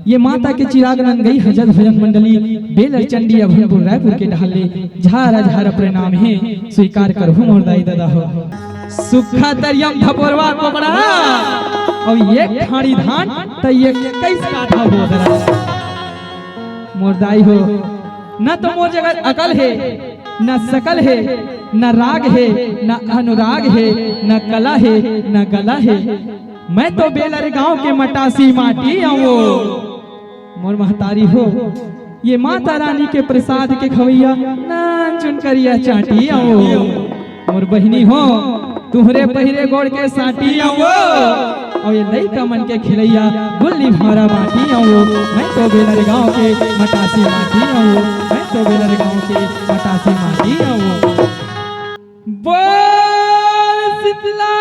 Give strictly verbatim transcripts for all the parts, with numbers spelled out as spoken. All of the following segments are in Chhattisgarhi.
ये माता के चिराग नंगई हजत भजन मंडली, बेलर चंडी अभनपुर रायपुर के डहर ले झारा झारा प्रणाम हे, स्वीकार करहु मोर दाई ददा हो। सुखा तरियम धपोरवा कोबड़ा, अउ एक खाड़ी धान त इक्कीस काठा बोदरा। मोर दाई हो, न तो मोर जगह अकल हे, न सकल हे, न राग हे, न अनुराग हे, न कला हे, न गला हे। मैं तो बेलर गांव के मटासी माटी आंव। मोर महतारी हो, ये माता रानी के प्रसाद के खवैया नान चुनकरिया चांटी आंव। मोर बहिनी हो, तुहरे पहिरे गोड़ के सांटी आंव, अउ ये लइका मन के खिलैया गुल्ली भांवरा बांटी आंव। मैं तो बेलर गांव के मटासी माटी आंव, मैं तो बेलर गांव के मटासी माटी आंव। बोल शीतला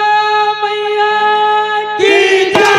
मैया की जय।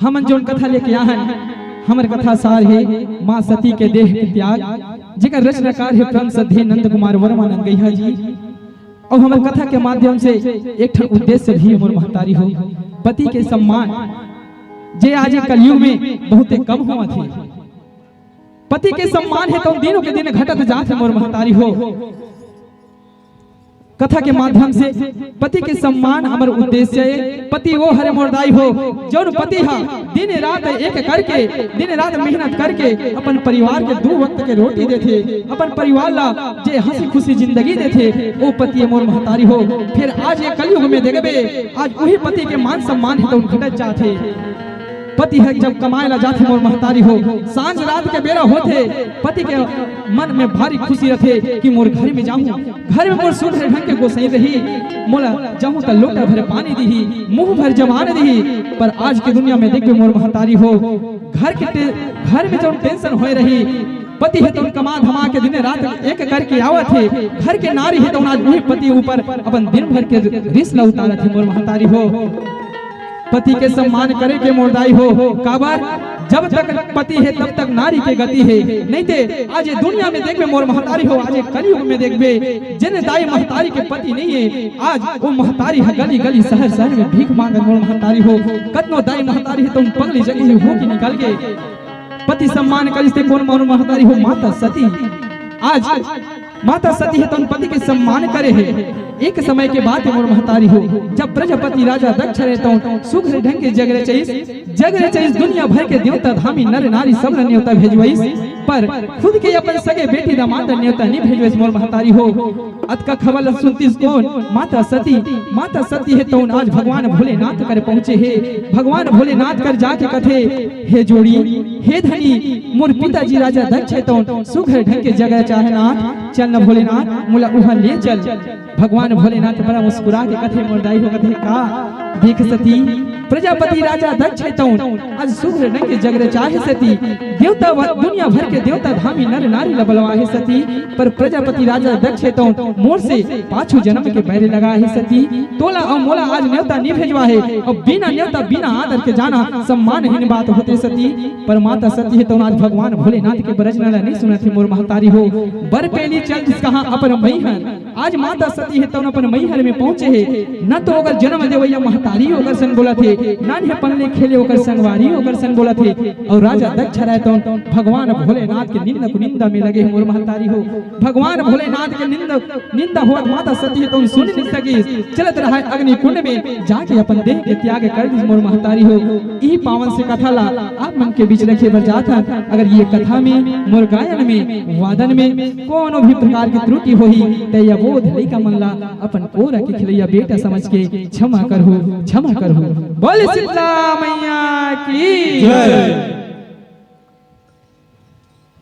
हमन जोन कथा लेके आहन, हमर कथा सार हे माँ सती के देह के त्याग, जेकर रचनाकार हे परम श्रद्धेय नंद कुमार वर्मा नंगैहा जी। अउ हमर कथा के माध्यम से एक ठन उद्देश्य भी मोर महतारी हो, पति के सम्मान, जे आज ये कलयुग में बहुते कम होवत हे। पति के सम्मान हे तो दिनों के दिन घटत जात हे मोर महतारी हो। कथा के माध्यम से पति के सम्मान हमर उद्देश्य हे। पति वो हरे मोर दाई हो, जौन पति हा दिन रात एक करके, दिन रात मेहनत करके अपन परिवार के दू वक्त के रोटी देथे, अपन परिवार ला जे हंसी खुशी जिंदगी देथे, वो पति हे मोर महतारी हो। फिर आज ये कलयुग में देखबे, आज उही पति के मान सम्मान हे तो घटत जात हे। पति ह जब कमाए ला जाथे मोर महतारी हो, सांझ रात के बेरा होथे, पति के मन में भारी खुशी रथे कि मोर घर में जाहूं, घर में मोर सुघर ढंग के गोसई रही, मोला जाहूं त लोटा भर पानी दिही, मुंह भर जबान दिही। पर आज के दुनिया में देखबे मोर महतारी हो, घर के टे-, घर में जौन tension होए रही, पति हे तौन कमा धमा के दिन रात एक करके आवत हे, घर के नारी हे तौन आज उही पति ऊपर अपन दिन भर के रिस ला उतारत हे मोर महतारी हो। पति के सम्मान करे के मोर दाई हो, काबर जब तक पति हे तब तक नारी के गति हे, नहीं ते आज ये दुनिया में देखबे मोर महतारी हो, आज ये कलयुग में देखबे जेन दाई महतारी के पति नहीं हे, आज वो महतारी ह गली गली शहर शहर में भीख मांगत मोर महतारी हो, कतनो दाई महतारी हे तौन पगली जगह हो के निकल गे। पति सम्मान करिस ते कोन मोर महतारी हो, माता सती। आज माता सती हे तौन पति के सम्मान करे हे। एक समय के बात हे मोर महतारी हो, जब प्रजापति राजा दक्ष रहे तौन सुघर ढंग के जग रचइस, जग रचइस दुनिया भर के देवता धामी नर नारी सब ल नेवता भेजवइस, पर खुद के अपन सगे बेटी दामाद ल नेवता नहीं भेजवइस मोर महतारी हो। अतका खबर ल सुनतिस कोन? माता सती। माता सती हे तौन आज भगवान भोलेनाथ कर पहुंचे हे। भगवान भोलेनाथ कर जाके कथे, हे जोड़ी, हे धनी, मोर पिताजी राजा दक्ष हे तौन सुघर ढंग के जगह चाहे नाथ, चल न भोलेनाथ, मोला उहां ले चल। भगवान भोलेनाथ बड़ा मुस्कुरा के कथे मोर दाई हो, कथे का? देख सती, प्रजापति राजा दक्ष हे तौन आज सुघर ढंग के जगह चाहे सती, देवता व-, दुनिया भर के देवता धामी नर नारी ल बलवा हे सती, पर प्रजापति राजा दक्ष हे तौन मोर से पाछू जन्म के बैर लगा हे सती। तोला अउ मोला आज नेवता नी भेजवा हे, अउ बिना नेवता बिना आदर के जाना सम्मानहीन बात होथे सती। पर माता सती हे तौन आज भगवान भोलेनाथ के बरजना ला नी सुनत हे मोर महतारी हो। बर पेली चल दिस कहां अपन मइहर। आज माता सती हे तौन अपन मइहर में पहुंचे हे, न तो ओकर जन्म देवइया महतारी ओकर सन बोलत हे, नान्हेपन ले खेले ओकर संगवारी ओकर संग बोलत हे। अउ राजा दक्ष राय तउन भगवान भोलेनाथ के निंदा कुनिंदा में लगे हे मोर महतारी हो। भगवान भोलेनाथ के निंदा, निंदा होवत माता सती तउन सुन नइ सकिस। चलत रहय अग्नि कुंड में जाके अपन देह के त्याग कर दिस मोर महतारी हो। इही पावन से कथा ला आप मन के बीच रखे बर जात हन। अगर ये कथा में, मोर गायन में, वादन में कोनो भी प्रकार के त्रुटि होही, त ये अबोध लइका मन ला अपन कोरा के खिलैया बेटा समझ के क्षमा करहू, क्षमा करहू। बोले शीतला मैया की जय।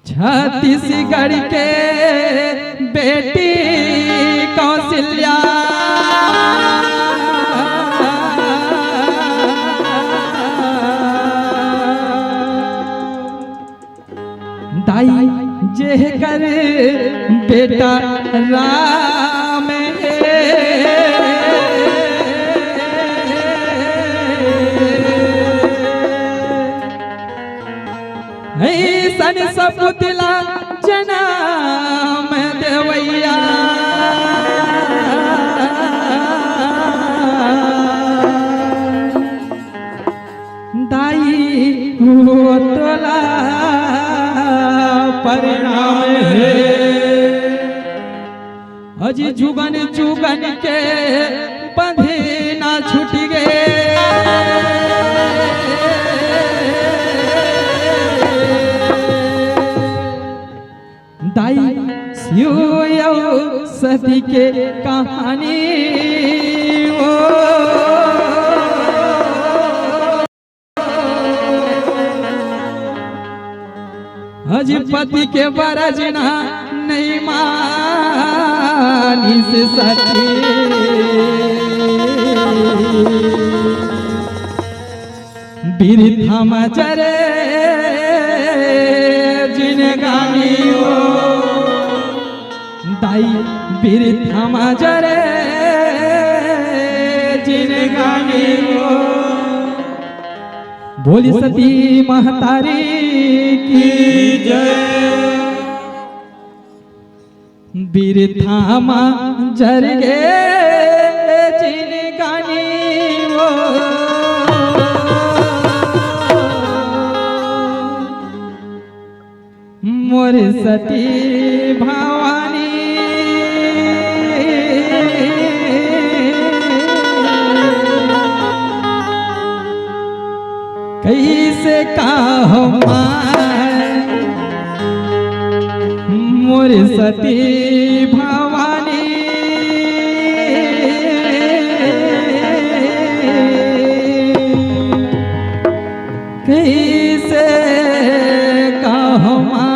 छत्तीसगढ़ के बेटी कौशल्या, दाई जेकर बेटा राम हे। अइसन सपूत ला जनम देवइया। दाई हो तोला प्रणाम हे। अजी जुगन जुगन के बंधना छूट गे। दाई शिव अउ सती के कहानी ओ। अजी पति के बरजना नइ मानिस सती। बिरथा म जरे जिनगानी ओ। दाई बिरथा म जरे जिनगानी ओ। बोली सती महतारी की जय। बिरथा म जर गे जिनगानी ओ। मोर सती भवानी। कइसे कहूँ मैं मोर सती भवानी। कइसे कहूँ मैं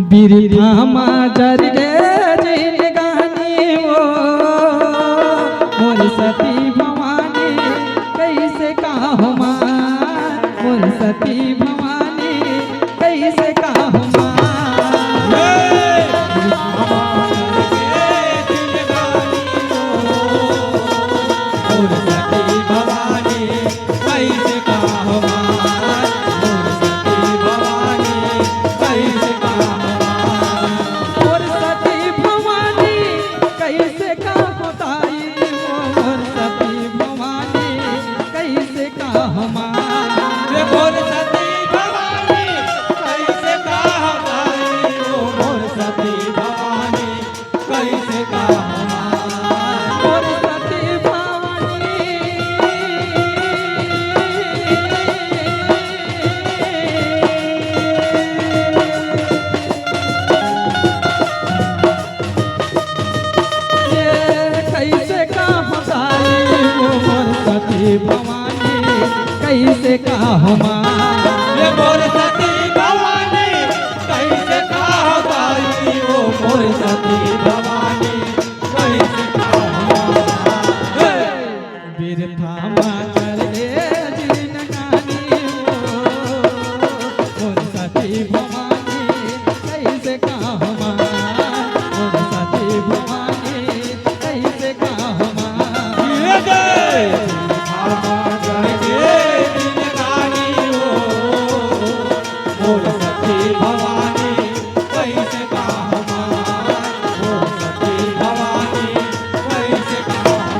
बिरथा म जर गे जिनगानी ओ। मोर सती भवानी कइसे कहूँ मैं मोर सती भवानी कइसे कहूँ मैं। मोर सती भवानी कइसे कहूँ मैं। मोर सती भवानी कइसे कहूँ मैं। मोर सती भवानी कइसे कहूँ दाई। मोर सती भवानी कइसे कहूँ मैं। ये मोर सती भवानी कइसे कहूँ दाई। ओ मोर सती भवानी कइसे कहूँ मैं। मोर सती भवानी। ये कइसे कहूँ दाई ओ मोर सती भवानी, कइसे कहूँ मैं। ये मोर सती भवानी, कइसे कहूँ दाई ओ मोर सती भवानी, कइसे कहूँ मैं। हे! बिरथा म जर गे जिनगानी ओ, मोर सती भवानी, कइसे कहूँ मैं, मोर सती भवानी, कइसे कहूँ मैं। ये जय! बिरथा म जर गे जिनगानी ओ, मोर सती भवानी, कइसे कहूँ मैं, मोर सती भवानी, कइसे कहूँ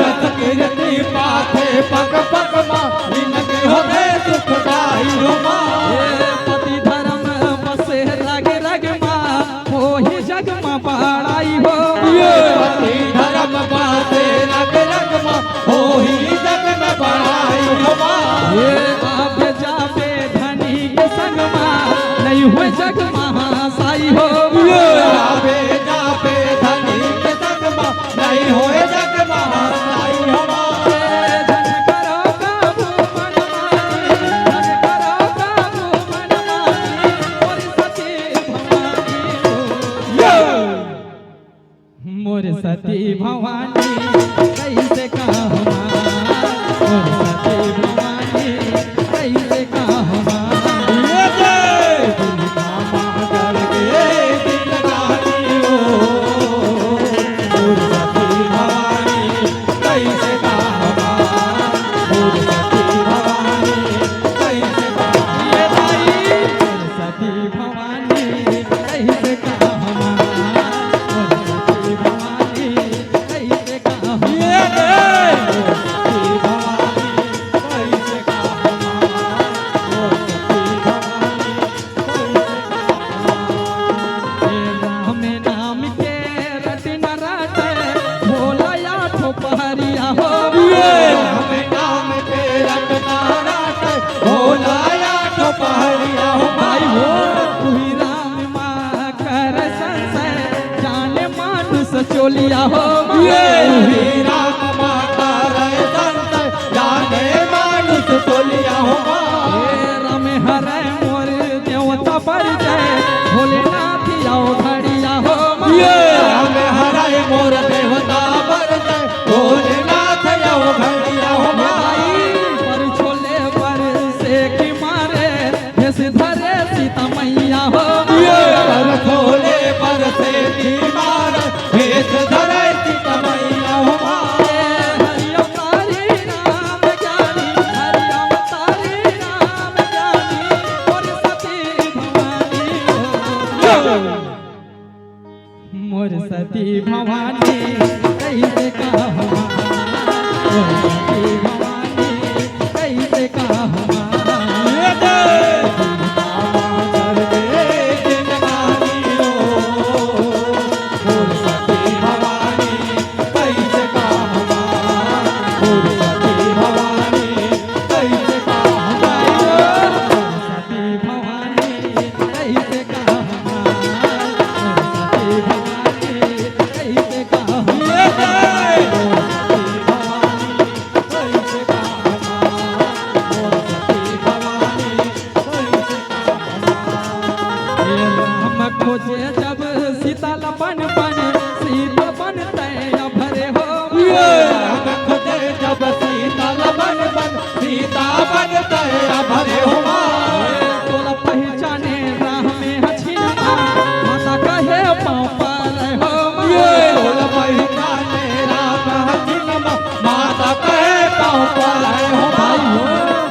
रस कीरति पाथे पग पग मा, जिनगी होथे सुखदाई हो माँ। ए पति धर्म बसे रग रग मा, होही जग मा बड़ाई हो। ए पति धर्म बसे रग रग मा, होही जग मा बड़ाई हो माँ। ए आबे जाबे धनी के संग मा, नहीं होय जग मा हँसाई हो। ए आबे जाबे धनी के संग मा, नहीं होय जग मा हँसाई हो माँ। ए धन करो काबू मन मानी, धन करो काबू मन मानी, मोर सती भवानी हो। यो। मोर सती भवानी कइसे कहमा, मोर सती भवानी कइसे कहमा। ये जय दुर्गा माँ जल के जिंदगानी हो, मोर सती भवानी कइसे कहमा, मोर सती भवानी कइसे कहमा। ये दाई मोर सती भवानी कइसे कहमा, मोर सती भवानी कइसे कहमा। ये रे मोर सती भवानी कइसे कहमा, मोर सती भवानी कइसे कहमा। ए राम नाम के रटना रटे, भोला आठो पहरिया हो। ये राम नाम के रटना रटे, भोला आठो पहरिया हो। भाई हो, तू ही राम माँ कर संशय, जाने मानुष चोलिया हो। ये ही राम माँ कर संशय, जाने मानुष चोलिया हो। हे राम हरे मोर देवता पर जय, भोलेनाथ आओ घड़िया हो। ये राम हरे मोर देवता पर जय, भोलेनाथ आओ घड़िया हो। भाई पर छोले पर से की मारे, भेष धरे सीता मैया हो। ये पर छोले पर से की मारे, भेष धरे सीता मैया हो। हरि अवतारी राम ज्ञानी, हरि अवतारी राम ज्ञानी, मोर सती भवानी हो। मोर सती भवानी कइसे कहमा, मोर सती भवानी कइसे कहमा। ये दे। मोर सती भवानी कइसे कहमा, मोर सती भवानी कइसे कहमा। सती भवानी कइसे कहमा, मोर सती भवानी कइसे कहमा। ये जय। मोर सती भवानी कइसे कहमा, मोर सती भवानी कइसे कहमा। ए राम खोजे जब सीता ला बन बन, सीता बन तैं अभरे हो। ये राम खोजे जब सीता ला बन बन, सीता बन तैं अभरे हो माँ। तोला पहिचाने राम में हछिन माँ, माता कहे पाँव परे हो माँ। ये तोला पहिचाने राम हछिन माँ, माता कहे पाँव परे हो माँ। भाई हो,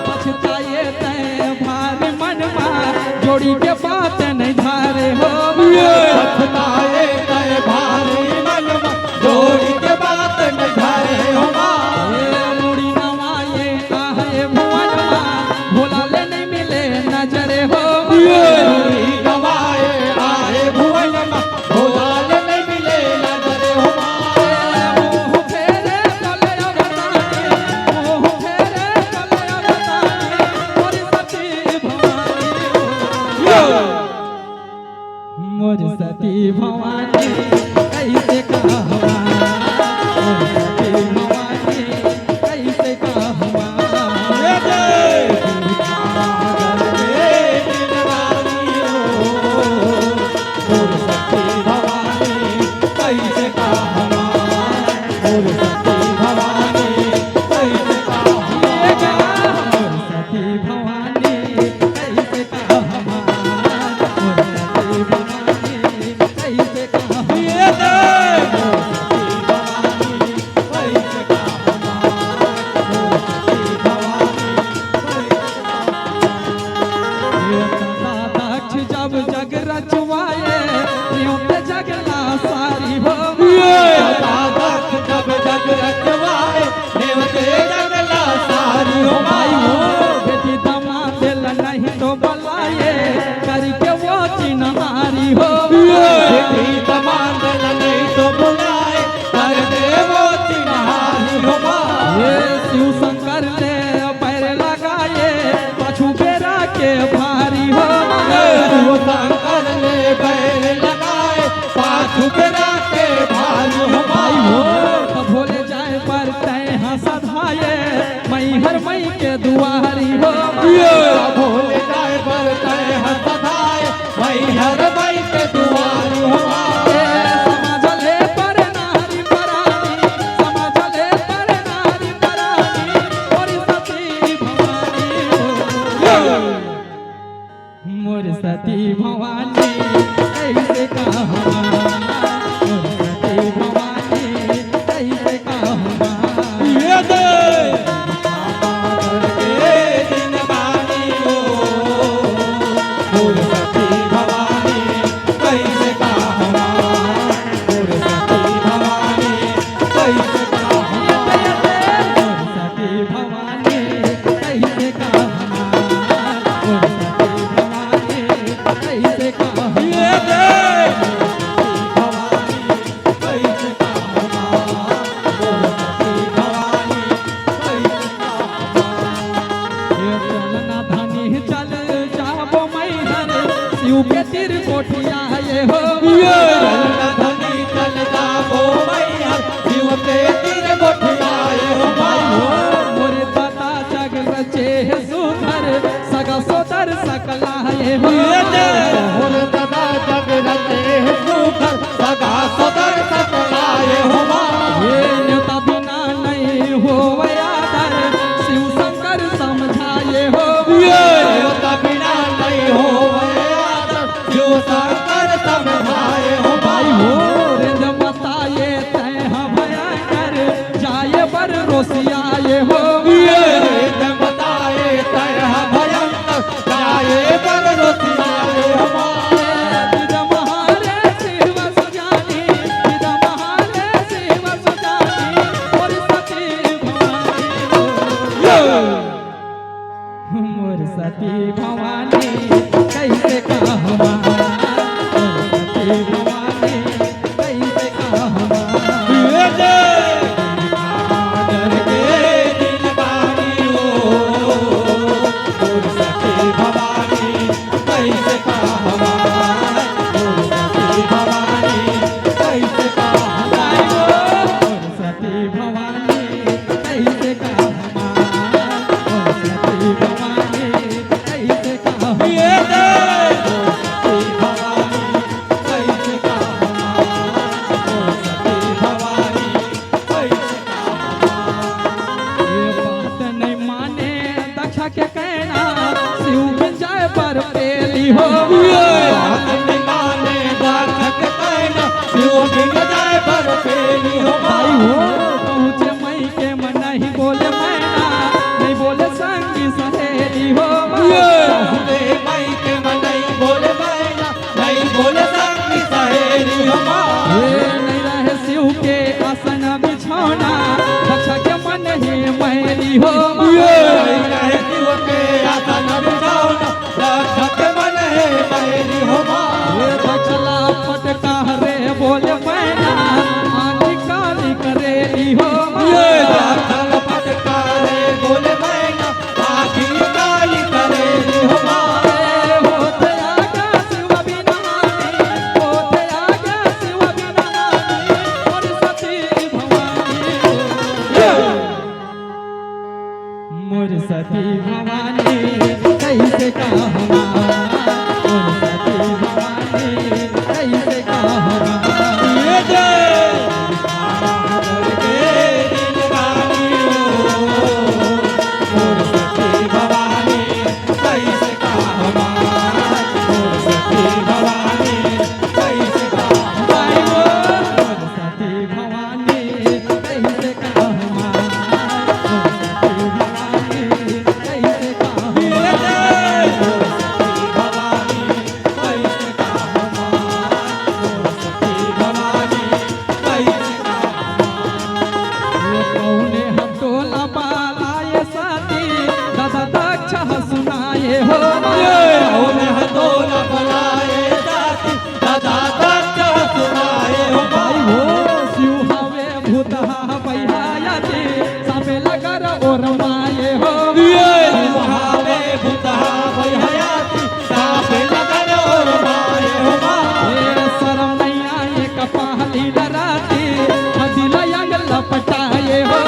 पछताए तैं भारी मन माँ, जोड़ी के बात नहीं धारे हो माँ। ये पछताए तैं भारी मन माँ, जोड़ी के बात नहीं धारे हो माँ। ए मुड़ी नवाए आहे भुवन माँ, भोला ले नहीं मिले नजरे हो माँ। ये मुड़ी नवाए आहे भुवन माँ, भोला ले नहीं मिले नजरे हो माँ। ए मुँह फेरे कले अवतारी, मुँह फेरे कले अवतारी, मोर सती भवानी हो। यो। मोर सती भवानी कइसे कहमा, मोर सती भवानी कइसे कहमा। ये दे। मोर सती भवानी कइसे कहमा, मोर सती भवानी कइसे कहमा। मोर सती भवानी कइसे कहमा, मोर सती भवानी कइसे कहमा। ये दे। मोर सती भवानी कइसे सधाए, मैं हर मई के दुआरी हो। भूल जाए बर तय ह सधाए, मैं हर मई के दुआरी हो। ए, समझ ले पर नारी परानी, समझ ले पर नारी परानी, मोर सती भवानी हो। मोर सती भवानी, कइसे कहवां? मोर सती भवानी, कइसे कहवां? ये दे। दिन बानी हो, मोर सती भवानी, कइसे कहवां? मोर सती भवानी, कइसे कहवां? मोर सती भवानी, कइसे कहवां? मोर सती भवानी, कइसे कहवां? ये दे। भवानी, कइसे कहवां? मोर सती भवानी, कइसे कहवां? ए चल ना धनी, चल जाबो मैहर, शिव के तीर कोठिया ये हो। ये चल ना धनी, चल जाबो मैहर, शिव के तीर कोठिया ये हो। भाई हो, मोर दादा जग रचे हे सुघर, सगा सोदर सकला ये हो। ये दे। मोर दादा जग रचे हे सुघर, सगा सोदर सकला ये हो। ये नेवता बिना नहीं होवय आदर, शिव शंकर समझाए हो। ये नेवता बिना नहीं होवय आदर, शिव शंकर समझाए हो। भाई हो, रेंज बताए तय ह भयंकर, जाए बर रोसियाए हो। ये रेंज बताए तय ह भयंकर, जाए बर रोसियाए हो। जिद महारे शिव सुजानी, जिद महारे शिव सुजानी, मोर सती भवानी हो। मोर सती भवानी, कइसे कहवां? मोर सती भवानी, कइसे कहवां? ये दे। आदर के दिन बानी हो, मोर सती भवानी, कइसे कहवां? मोर सती भवानी, कइसे कहवां? मोर सती भवानी, कइसे कहवां? मोर सती भवानी, कइसे कहवां? ये दे। मोर सती भवानी, कइसे कहवां? मोर सती भवानी, कइसे कहवां? ये बात नहीं माने दक्ष के कहना, शिव बिन जाए बर पेली हो। ये बात नहीं माने दक्ष के कहना, शिव बिन जाए बर पेली हो। भाई हो, पहुँचे मई के मन नहीं बोले मैना, नहीं बोले संगी सहेली हो। ये पहुँचे मई के मन नहीं बोले मैना, नहीं बोले संगी सहेली हो। ये नहीं रहे शिव के आसन बिछौना, दक्ष के मन ही मैली हो। ये नहीं रहे शिव के आसन बिछौना, दक्ष के मन ही मैली हो। ये दक्ष ला फटकार रे बोले मैना, आँखी काली करेली हो। ये दक्ष ला फटकार रे बोले मैना, आँखी काली करेली हो। ए, होत आगा शिव अभिमानी, होत आगा शिव अभिमानी, मोर सती भवानी हो। मोर सती भवानी, कइसे कहवां? मोर सती भवानी, कइसे कहवां? ये दे। कौने ह टोला पालाए साथी, दादा दक्ष ह सुनाए हो। कौने ह टोला पालाए साथी, दादा दक्ष ह सुनाए हो। भाई हो, शिव हवे भूतहा बइहायाती, साबे लगर ओरमाए हो। शिव हवे भूतहा बइहायाती, साबे लगर ओरमाए हो। ए सरमैया एक पहली डराती, हदिला अंग लपटाए हो।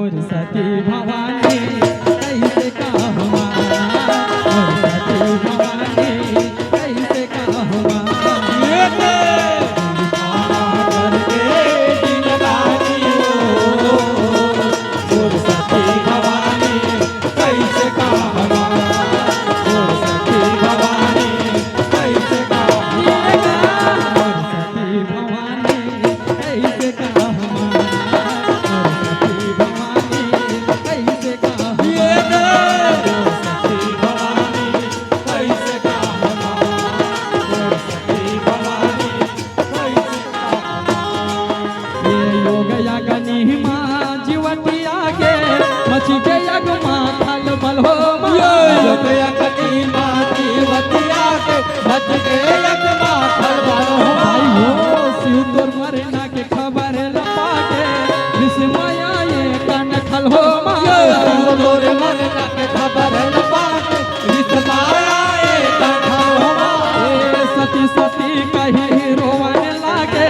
मोर सती भवानी कइसे कहवां, मोर सती भवानी कइसे कहवां। मोर सती भवानी कइसे कहवां, मोर सती भवानी कइसे कहवां, मोर सती भवानी कइसे कहवां, मोर सती भवानी कइसे कहवां, मोर सती भवानी कइसे कहवां, मोर सती भवानी कइसे कहवां। ये योग यगनी मा जीवतिया के, मचि गे यग मा खलबल हो मा। ये योग यगनी मा जीवतिया के, मचि गे यग मा खलबल हो मा। भाई हो, शिव तोर मरना के खबर ल पाके, विस्मय आए तन खल हो मा। ये शिव तोर मरना के खबर ल पाके, विस्मय आए तन खल हो मा। ए सती सती कहि रोवन लागे,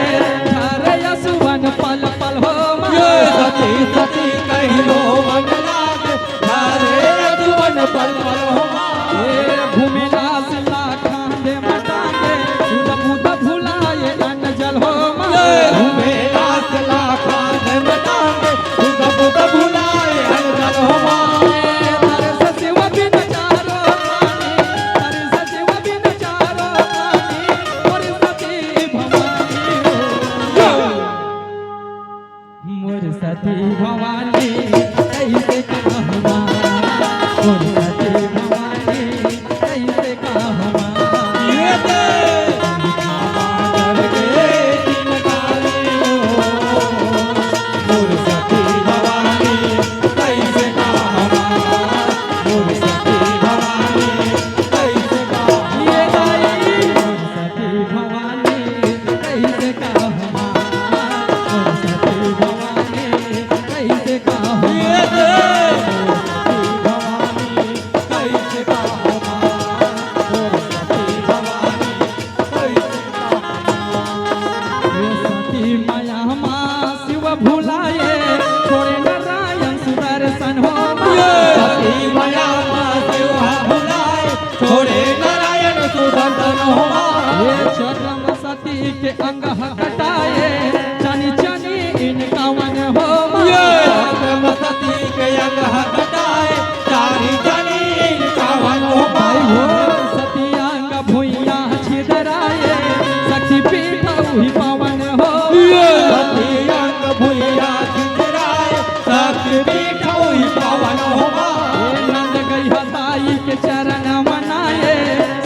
झरे असुवन पल पल हो मा। ये सती सती कहि रोवन लागे, झरे असुवन पल पल हो मा। ए घूमे लास लाखान दे मटांगे, सुध बुध भुलाए अन्न जल हो मा। ये घूमे लास लाखान दे मटांगे, सुध बुध भुलाए अन्न जल हो मा। ए तरस शिव बिन चारो खानी, तरस शिव बिन चारो खानी, मोर सती भवानी हो। मोर सती भवानी कइसे कहवां, मोर सती भवानी कइसे कहवां। ये दे करके जिनगानी हो, मोर सती भवानी कइसे कहवां, मोर सती भवानी कइसे कहवां। ये दाई मोर सती भवानी कइसे कहवां, मोर सती भवानी कइसे कहवां, मोर सती भवानी कइसे कहवां, मोर सती भवानी कइसे कहवां। ये सती मया मा शिव भुलाए, छोड़े नारायण सुदर्शन हो मा। ये सती मया मा शिव भुलाए, छोड़े नारायण सुदर्शन हो मा। ये चक्रम सती के अंग ह कटाए, चानी चानी इनका वन हो मा। ये चक्रम सती के अंग ह कटाए, चानी चानी इनका वन हो मा। भाई हो, सती अंग भुइयां छिदराए, शक्ति पीठ उही पावन हो मा। ये सती अंग भुइयां छिदराए, शक्ति पीठ उही पावन हो मा। ए नंद गई हताई के चरण मनाए,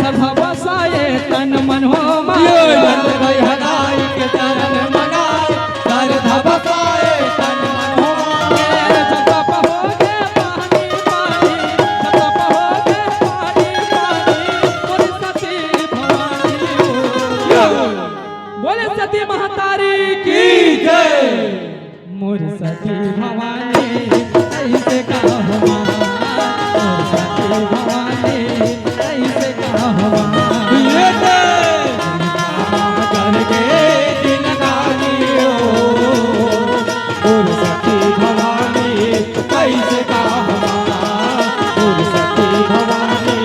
सदा बसाए तन मन हो मा। ये नंद गई हताई के चरण मनाए, सदा बसाए तन मन हो मा। ए जब तप हो गे पानी पानी, जब तप हो गे पानी पानी, मोर सती भवानी हो। बोले सती महतारी की जय। मोर सती भवानी कइसे कहवां, मोर सती भवानी कइसे कहवां। ये दे करके जिनगानी हो, मोर सती भवानी कइसे कहवां, मोर सती भवानी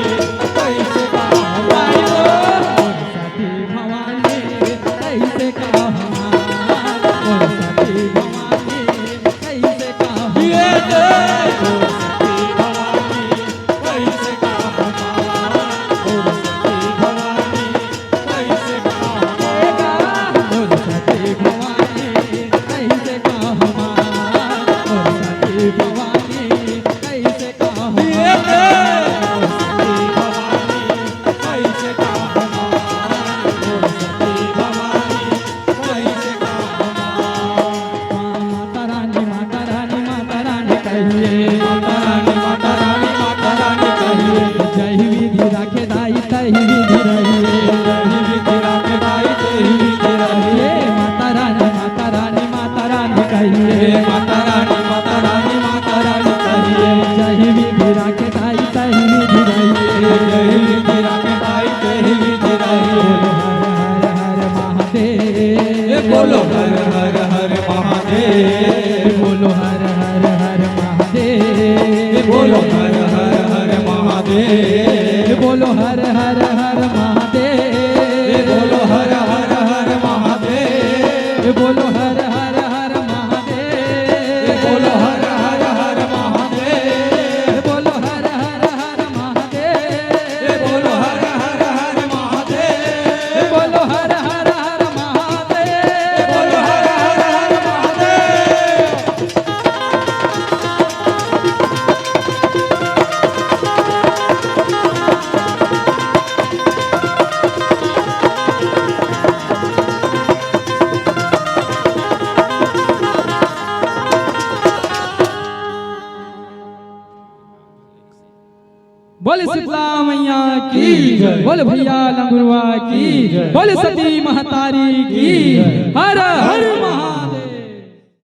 कइसे कहवां। सती भवानी कइसे कहवां, मोर सती भवानी कइसे कहवां। ये दे मोर सती भवानी कइसे कहवां, मोर सती भवानी कइसे कहवां। मोर सती भवानी कइसे कहवां, मोर सती भवानी कइसे माता रानी, माता रानी, माता रानी कहिए। माता रानी, माता रानी, माता रानी कहिए। जही विधि राखे दाई, तही विधि रहिए। जही विधि राखे दाई, तही विधि रहिए। माता रानी, माता रानी, माता रानी कहिए। माता रानी, माता रानी, माता रानी कहिए। जही विधि राखे दाई, तही विधि रहिए। जही विधि राखे दाई, तही विधि रहिए। बोलो हर हर हर महादेव। ए बोलो हर हर हर बोले शीतला मैया की, बोले भैया लंगुरवा की, बोले सती महतारी की। हर हर महादेव।